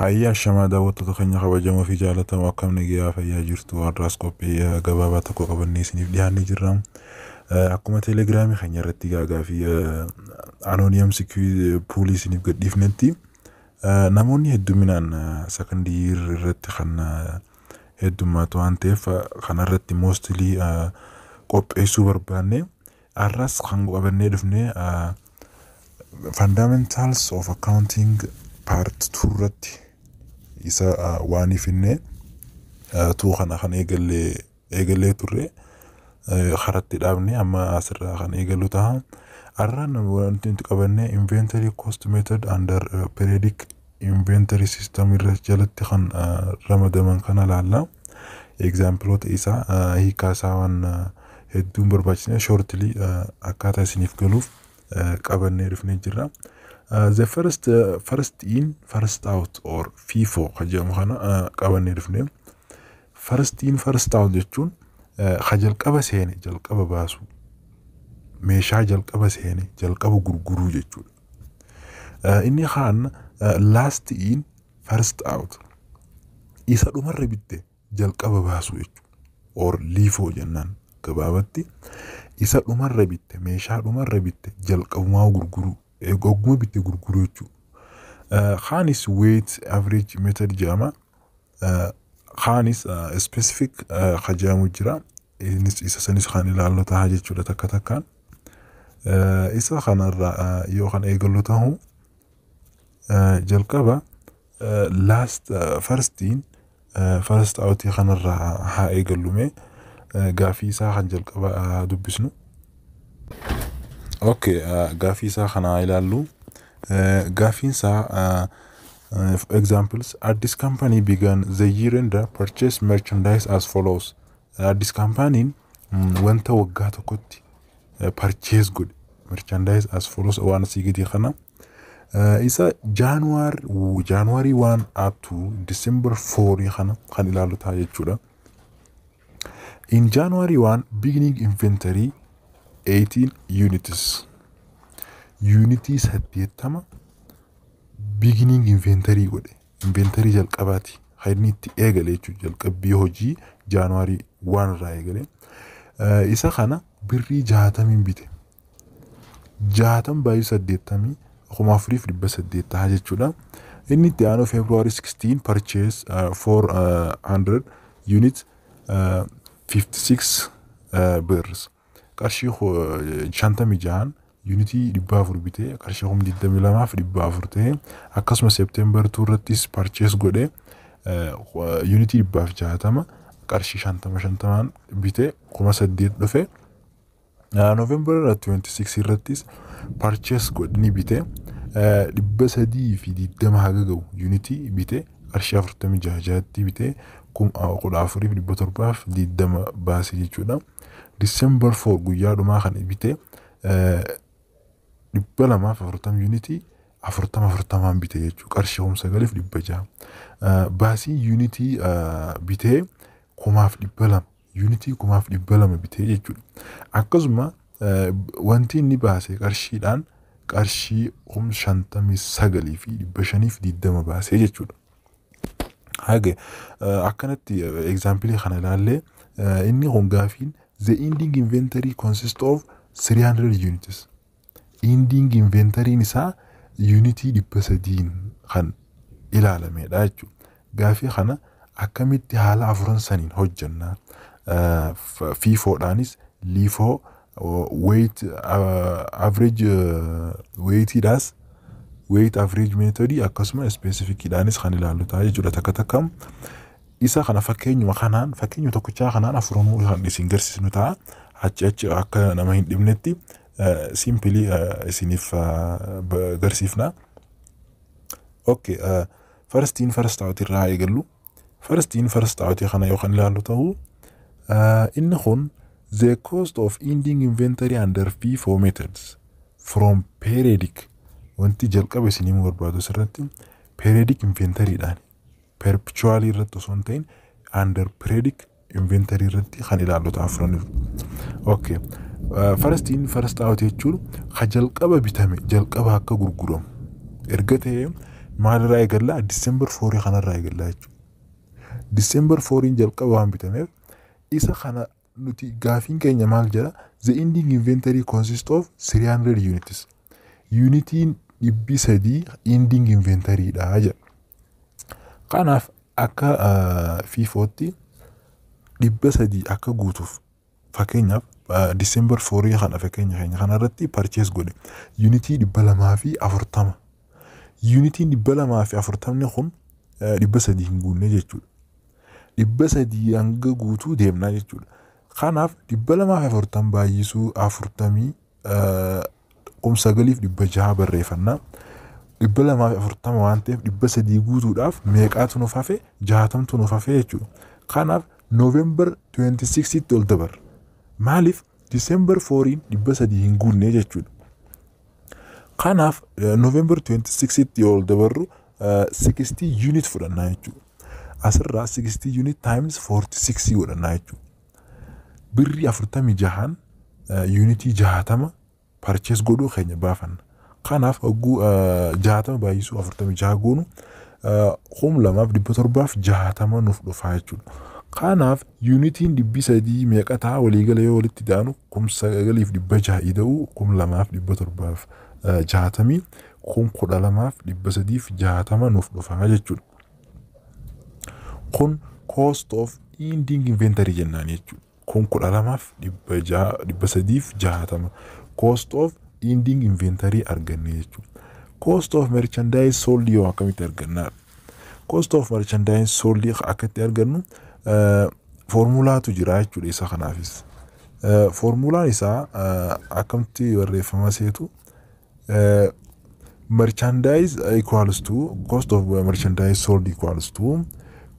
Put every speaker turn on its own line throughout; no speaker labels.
Hayya, ashamaa daawwattoota keenya kabajamoo fi jaallatamoo, akkam nagayaa fayyaa jirtu? Har'aas qophii gabaabaa tokko qabannee isiniif dhiyaannee jirra. Akkuma Telegramii keenya irratti gaafii anonymous pollii isiniif gadhiifnetti, namoonni hedduminaan second year irratti kan heddummaatu waan ta'eef, kanarratti mostly qopheessuu barbaanne. Har'as kan qabannee dhufne Fundamentals of Accounting part 2 irratti isa waan ifinne tuu kana kan eegallee turre karatti dhaabne, amma asirraa kan eegallu ta'a. Har'aan wanti nuti qabanne inventory cost method under periodic inventory system irra jalatti kan ramadaman kana laalla. Exampleoota isaa, hiikaa isaa waan hedduun barbaachisne, shortly akkaataa isiniif galuuf qabannee dhufnee jirra. The first in first out or FIFO kan jedhamu kana qabannee dhufne. First in first out jechuun ka jalqaba seene jalqaba baasu, meeshaa jalqaba seene jalqaba gurguruu jechuudha. Inni kaan last in first out, isa dhumarra bitte jalqaba baasu jechuudha. Or LIFO jennaan gabaabatti, isa dhumarra bitte, meeshaa dhumarra bitte jalqabumaa gurguruu, ogguma bitte gurguruu jechuudha. Kaanis weight average method jedhama. Kaanis specific ka jedhamu jira. Innis isa sanis kan ilaallu ta'a jechuudha takka takkaan. Isa kanarraa yoo kan eegallu ta'u, jalqaba last first in first out kanarraa haa eegallume, gaafii isaa kan jalqaba dubbisnu. Okay, gaafii isaa kana ilaallu. Gaafiin isaa, examples: Addis Company began the year and purchase merchandise as follows. Addis Company wanta waggaa tokkotti purchase godhe merchandise as follows, waan asii gadii kana, isa January 1 up to December 4 kana kan ilaallu ta'a jechuudha. In January 1, beginning inventory 18 units. Unitii 80 beginning inventory godhe. Inventory jalqabaati. Kan inni itti eegale jechuudha. Jalqabbii hojii January 1 irraa eegale. Isa kana birrii 60n bite. 60 baay'ee 80 4,800 ta'a jechuudha. Inni itti aanu February 16 purchase 400 units 56 birrs. Qarshii 56n unitii 400 bitee qarshii 22,400 ta'e. Akkasuma September 2 irrattis purchase godhee unitii 160 qarshii 50 50n bitee 8,000 dhufe. November 26 irrattis purchase godhni bitee 320 haga ga'u unitii bitee qarshii 46 6tti bitee 14,720 baasee jechuudha. December 4 guyyaa dhumaa kan bitee 240 unitii 40 40n bitee jechuudha, qarshii 9,600. Baasii unitii bitee 1,200, unitii 1,200 bitee jechuudha. Akkasuma wanti inni baase qarshiidhaan qarshii 59,520 baasee jechuudha. Haga akkanatti examplii kana ilaallee, inni kun gaafiin the ending inventory consists of 300 units. Ending inventory'n isaa unitii 300n kan ilaalamedha jechuudha. Gaafii kana akkamitti haala afuran saniin hojjenna? FIFOdhaanis, LIFO, weight average, weightiidhaas, weight average methodii, akkasuma specificiidhaanis kan ilaallu ta'a jechuudha takka takka. Isa kana fakkeenyuma kanaan, fakkeenyuma tokkichaa kanaan afuranuu kan isin garsiisnu ta'a. Achi achi akka nama hin dhibnetti simply isiniif garsiifna. Okay, first in first out irraa eegallu. First in first out kana yoo kan ilaallu ta'u, inni kun the cost of ending inventory under FIFO methods from periodic, wanti jalqaba isinii barbaadu asirratti periodic inventoryidhaan, perpetual irratti osoo hin ta'in under periodic inventory irratti kan ilaallu ta'a afuraniif. Okay. First in first out jechuun ka jalqaba bitame jalqaba akka gurguramu erga ta'e, Maalirraa eegallaa? December 4 kanarraa eegallaa jechuudha. December 4 jalqaba waan bitameef, isa kana nuti gaafiin keenya maal jedha? The ending inventory consists of 300 units. Unitiin 300 ending inventory dha jedha. Kanaaf akka FIFOtti 300 akka guutuuf, fakkeenyaaf December 4 kana fakkeenya keenya kanarratti purchase godhe unitii 240. Unitiin 240ni kun 300 hin guunne jechuudha. 300 hanga guutuu deemnaa jechuudha. Kanaaf 240 baay'isuu afurtamii 9,600 barreeffannaa. 240 waan ta'eef, 300 guutuudhaaf meeqaatu nuuf hafe? 60tu nuuf hafe jechuudha. Kanaaf November 26tti ol dabarra. Maaliif? December 4 300 hin guunne jechuudha. Kanaaf November 26tti ol dabarru 60 unit fudhannaa jechuudha. Asirraa 60 unit times 46 godhannaa jechuudha. Birrii 46n unitii 60 purchase godhuu keenya baafanna. Kanaaf hogguu 60 baay'isuu 46 goonu, 2,760 nuuf dhufaa jechuudha. Kanaaf unitiin 300 meeqa ta'a waliigala yoo walitti daanu? 9,600 ida'uu 2,760, 12,360 nuuf dhufaa jechuudha. Kun cost of ending inventory jennaan jechuudha. 12,360 cost of ending inventory arganne jechuudha. Cost of merchandise sold yoo akkamitti argannaa? Cost of merchandise sold akkatti argannu foormulaatu jira jechuudha isa kanaafis. Foormulaan isaa akkamitti barreeffama seetu? Merchandise equals to, cost of merchandise sold equals to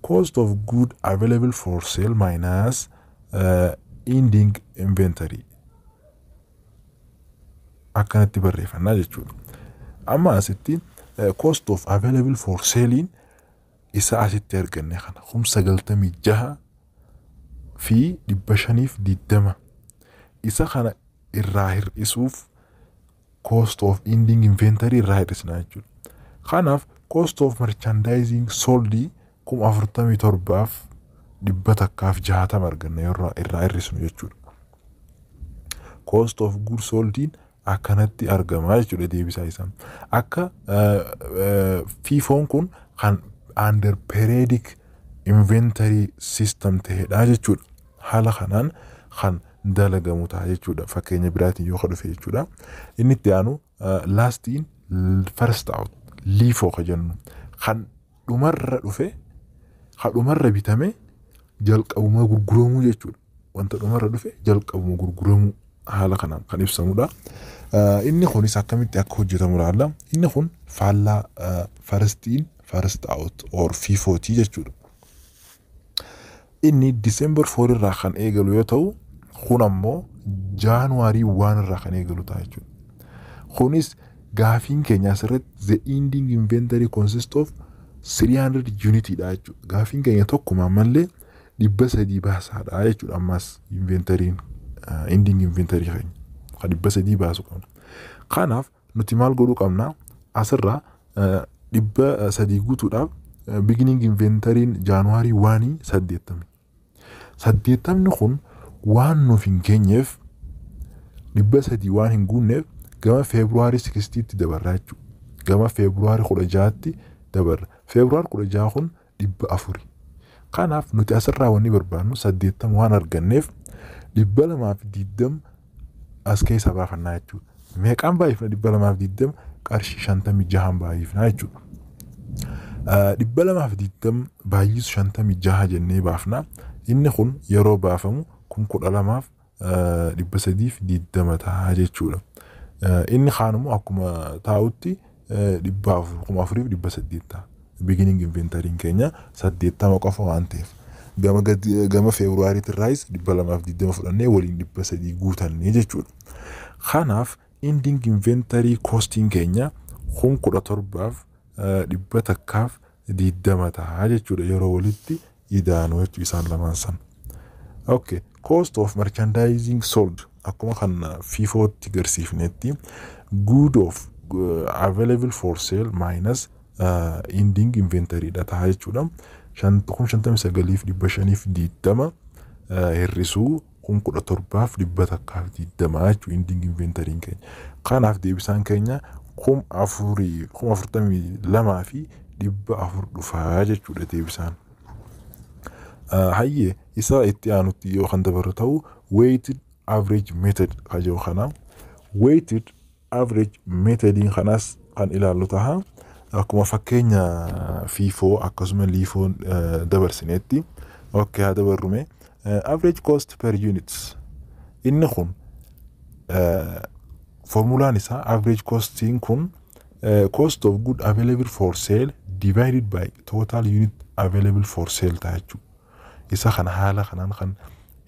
cost of good available for sale minus ending inventory akkanatti barreeffannaa jechuudha. Amma asitti cost of available for salein isa asitti arganne kana, 96,520, isa kana irraa hir'isuuf cost of ending inventory irraa hir'isna jechuudha. Kanaaf cost of merchandising sold 47,160 arganna yeroo irraa hir'isnu jechuudha. Cost of goods soldiin akkanatti argama jechuudha deebisaa isaa. Akka FIFOn kun kan under periodic inventory system ta'edha jechuudha. Haala kanaan kan dalagamu ta'a jechuudha. Fakkeenya biraatiin yoo dhufe jechuudha. Inni itti aanu last in first out, LIFO ka jennu, kan dhumarra dhufe, kan dhumarra bitame jalqabuma gurguramuu jechuudha. Wanta dhumarra dhufe jalqabuma gurguramuu haala kanaan kan ibsamudha. Inni kunis akkamitti akka hojjetamu ilaalla. Inni kun faallaa first in first out or FIFOtii jechuudha. Inni December 4 irraa kan eegalu yoo ta'u, kun ammoo January 1 irraa kan eegalu ta'a jechuudha. Kunis gaafiin keenya asirratti the ending inventory consists of 300 unit dha jechuudha. Gaafiin keenya tokkuma ammallee 300 baasaadha jechuudha. Ammas inventoryin, ending inventory keenya kan 300 baasu qabna. Kanaaf nuti maal godhuu qabna? Asirraa 300 guutuudhaaf beginning inventoryin January 1 80. 80ni kun waan nuuf hin geenyeef, 300 waan hin guunneef, gama February 16tti dabarraa jechuudha. Gama February 16tti dabarra. February 16 kun 400. Kanaaf nuti asirraa wanni barbaannu 80 waan arganneef, 220 as keessa baafannaa jechuudha. Meeqaan baay'ifna 220? Qarshii 56n baay'ifnaa jechuudha. 220 baay'isu 56 jennee baafna. Inni kun yeroo baafamu 12,320 ta'a jechuudha. Inni kaan immoo akkuma taa'utti 400, 4,800 ta'a. Beginning inventoryin keenya 80 qofa waan ta'eef. Gama gama Februaryitirraayis 220 fudhannee waliin 300 guutannee jechuudha. Kanaaf ending inventory costiin keenya 17,120 ta'a jechuudha yeroo walitti idaanu jechuu isaan lamaan sana. Okay, cost of merchandising sold akkuma kan FIFOtti garsiifnetti good of available for sale minus Ending inventory dha ta'a jechuudha. 59,520 hir'isuu 17,120 jechuudha ending inventory keenya. Kanaaf deebisaan keenya 4,042,400 dhufaa jechuudha deebisaan. Hayyee, isa itti aanutti yoo kan dabarru ta'u, weighted average method kan kana, weighted average methodiin kanas kan ilaallu ta'a. Akkuma fakkeenya FIFO akkasuma LIFOon dabarsinetti, okay, haa dabarrume. Average cost per units, inni kun formulaan isaa, average costiin kun cost of good available for sale divided by total unit available for sale ta'a jechuudha. Isa kana haala kanaan kan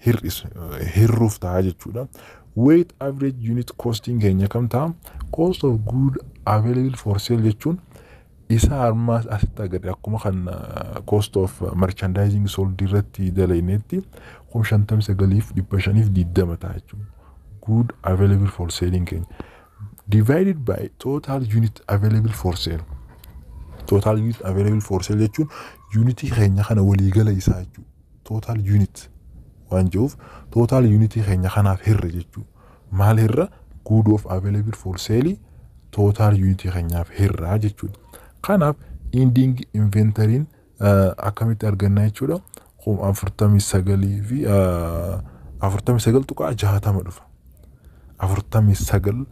hir'isu hirruuf ta'a jechuudha. Weight average unit costing keenya kam ta'a? Cost of good available for sale jechuun isa ammaas asitti agarre, akkuma kan cost of merchandising sold irratti dalaynetti 59,520 ta'a jechuudha. Good available for selling keenya divided by total unit available for sale. Total unit available for sale jechuun unitii keenya kana waliigala isaa jechuudha. Total unit waan jiruuf total unitii keenya kanaaf hirra jechuudha. Maal hirra? Good of available for sale total unitii keenyaaf hirraa jechuudha. Kanaaf ending inventory akkamitti arganna jechuudha? 49,000 fi 49.60 dhufa. 49.60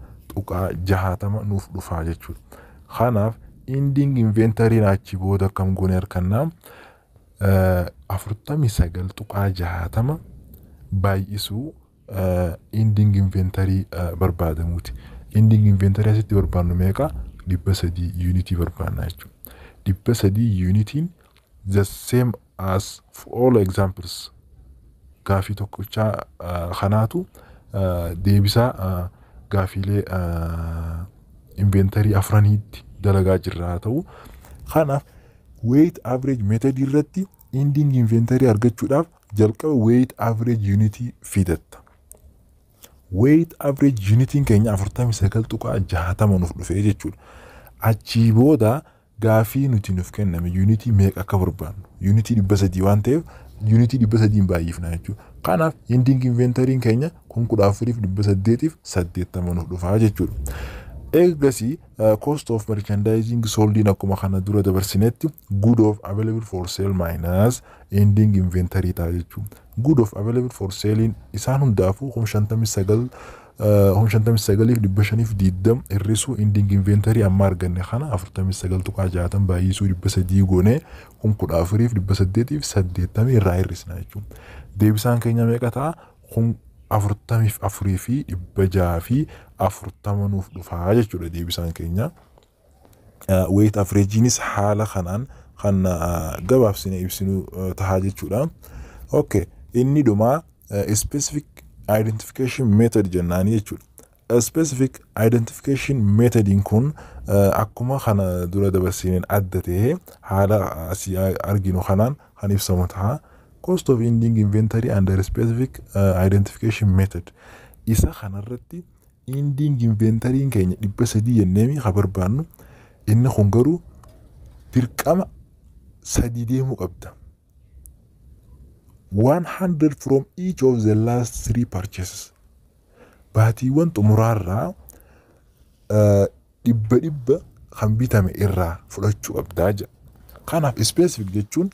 nuuf dhufaa jechuudha. Kanaaf ending inventory achi booda akkam goone argannaa? 49.60 baay'isuu ending inventory barbaadamuuti. Ending inventory asitti barbaadnu meeqa? 300 unitii barbaadna jechuudha. 300 unitiin the same as for all examples, gaafii tokkochaa kanaatu deebisaa gaafiilee inventory afraniitti dalagaa jirra haa ta'u. Kanaaf weight average method irratti ending inventory argachuudhaaf jalqaba weight average unitii fidatta. Weight average unitiin keenya 49.60 nuuf dhufee jechuudha. Achii booda gaafii nuti nuuf kenname unitii meeqa akka barbaannu, unitii 300 waan ta'eef unitii 300n baay'ifna jechuudha. Kanaaf ending inventoryn keenya 14,880 nuuf dhufaa jechuudha. Eegasii cost of merchandising soldiin akkuma kana dura dabarsinetti good of available for sale minus ending inventory ta'a jechuudha. Good of available for sale isaan hundaafuu 59,520 hir'isuu ending inventory amma arganne kana 49.60 baay'isuu 300 goonee 14,880 irraa hir'isna jechuudha. Deebisaan keenya meeqa ta'a? 44,640 nuuf dhufaa jechuudha deebisaan keenya. Weight averageiinis haala kanaan kan gabaabsine ibsinu tahaa jechuudha. Okay, inni dhumaa specific identification method jennaani jechuudha. Specific identification methodiin kun akkuma kana dura dabarsineen adda ta'ee haala asii arginu kanaan kan ibsamu ta'a. Cost of ending inventory under specific identification method. Isa kanarratti ending inventory keenya 300 jenneemi ka barbaannu, inni kun garuu dirqama sadii deemuu qabda. 100 from each of the last three purchases. Baatiiwwan xumuraarraa dhibba dhibba kan bitame irraa fudhachuu qabdaa jedha. Kanaaf specific jechuun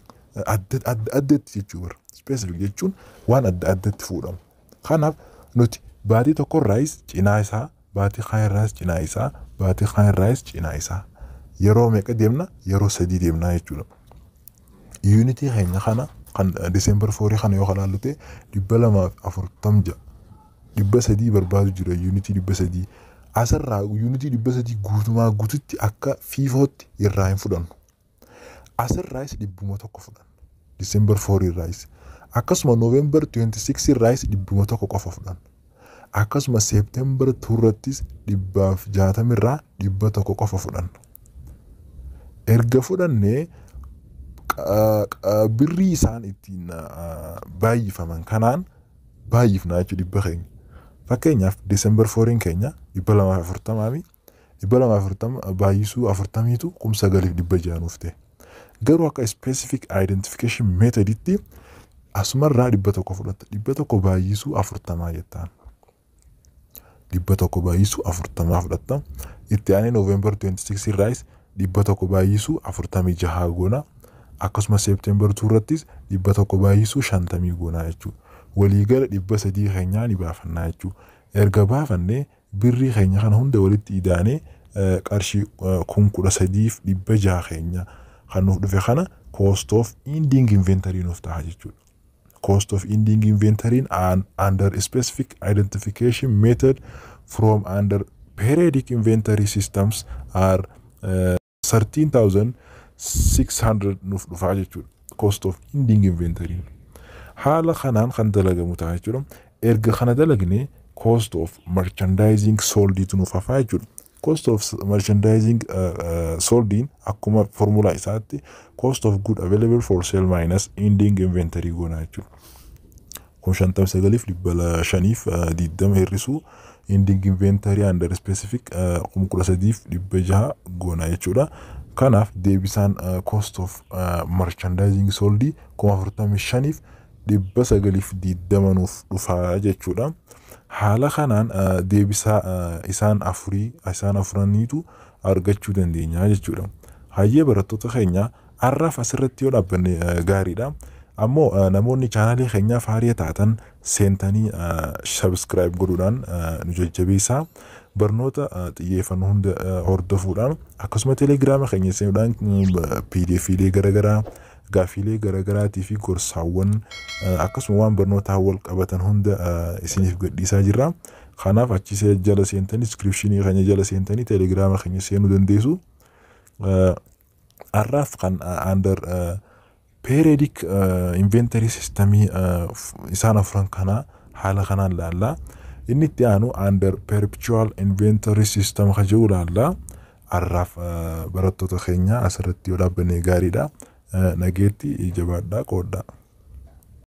adda addatti jechuu bara. Specific jechuun waan adda addatti fuudhamu. Kanaaf nuti baatii tokkorraayis cinaa isaa, baatii kaan irraas cinaa isaa, baatii kaan irraayis cinaa isaa. Yeroo meeqa deemna? Yeroo sadii deemna jechuudha. Unitii keenya kana kan December 4 kana yoo ilaallu ta'e 240 ja'a. 300 barbaadu jira, unitii 300. Asirraa unitii 300 guutumaa guututti akka FIFOtti irraa hin fudhannu. Asirraayis 100 fudhanna. December 4 irraayis. Akkasuma November 26 irraayis 100 qofa fudhanna. Akkasuma September 2 irrattis 160 irraa 100 qofa fudhanna. Erga fudhannee birrii isaan ittiin baay'ifaman kanaan baay'ifna jechuudha dhibba keenya. Fakkeenyaaf December 4 keenya 240. 240 baay'isuu 40tu 9,600 nuuf ta'e. Garuu akka specific identification methoditti asumarraa 100 fudhatta. 100 baay'isuu 40 jettaan. 100 baay'isuu 40 fudhatta. Itti aanee November 26 irraayis 100 baay'isuu 46 goona. Akkasuma September 2 irrattis 100 baay'isuu 50 goona jechuudha. Waliigala 300 keenyaa ni baafannaa jechuudha. Erga baafannee birrii keenya kana hunda walitti idaanee qarshii 13,600 keenya kan nuuf dhufe kana cost of ending inventory nuuf ta'a jechuudha. Cost of ending inventory and under specific identification method from under periodic inventory systems are 13,600 nuuf dhufaa jechuudha. Cost of ending inventory. Haala kanaan kan dalagamu ta'a jechuudha. Erga kana dalagne cost of merchandising soldiitu nuuf hafaa jechuudha. Cost of merchandising soldiin akkuma formulaa isaatti cost of good available for sale minus ending inventory goona jechuudha. 59,520 hir'isuu ending inventory under specific 13,600 goona jechuudha. Kanaaf deebisaan cost of merchandising soldii 45,920 nuuf dhufaa jechuudha. Haala kanaan deebisaa isaan afurii isaan afuraniitu argachuu dandeenya jechuudha. Hayyee, barattoota keenya, har'aaf asirratti yoo dhaabbanne gaariidha. Ammoo namoonni chaanaalii keenyaaf haaraa taatan seentanii subscribe godhuudhaan nu jajjabeessaa. Barnoota xiyyeeffannoo hunda hordofuudhaan, akkasuma Telegiraama keenya seenuudhaan PDFiilee garaagaraa, gaaffiilee garaagaraatii fi gorsaawwan, akkasuma waan barnootaa wal qabatan hunda isiniif gadhiisaa jirra. Kanaaf achi jala seentanii, descriptionii keenya jala seentanii Telegiraama keenya seenuu dandeessu. Har'aaf kan under periodic inventory systemii isaan afuran kana haala kanaan laallaa. Inni itti aanu under perpetual inventory system ka jedhu laallaa. Har'aaf barattoota keenya asirratti yoo dhaabbanne gaariidha. Nageetti, jabaadhaa, qoodhaa.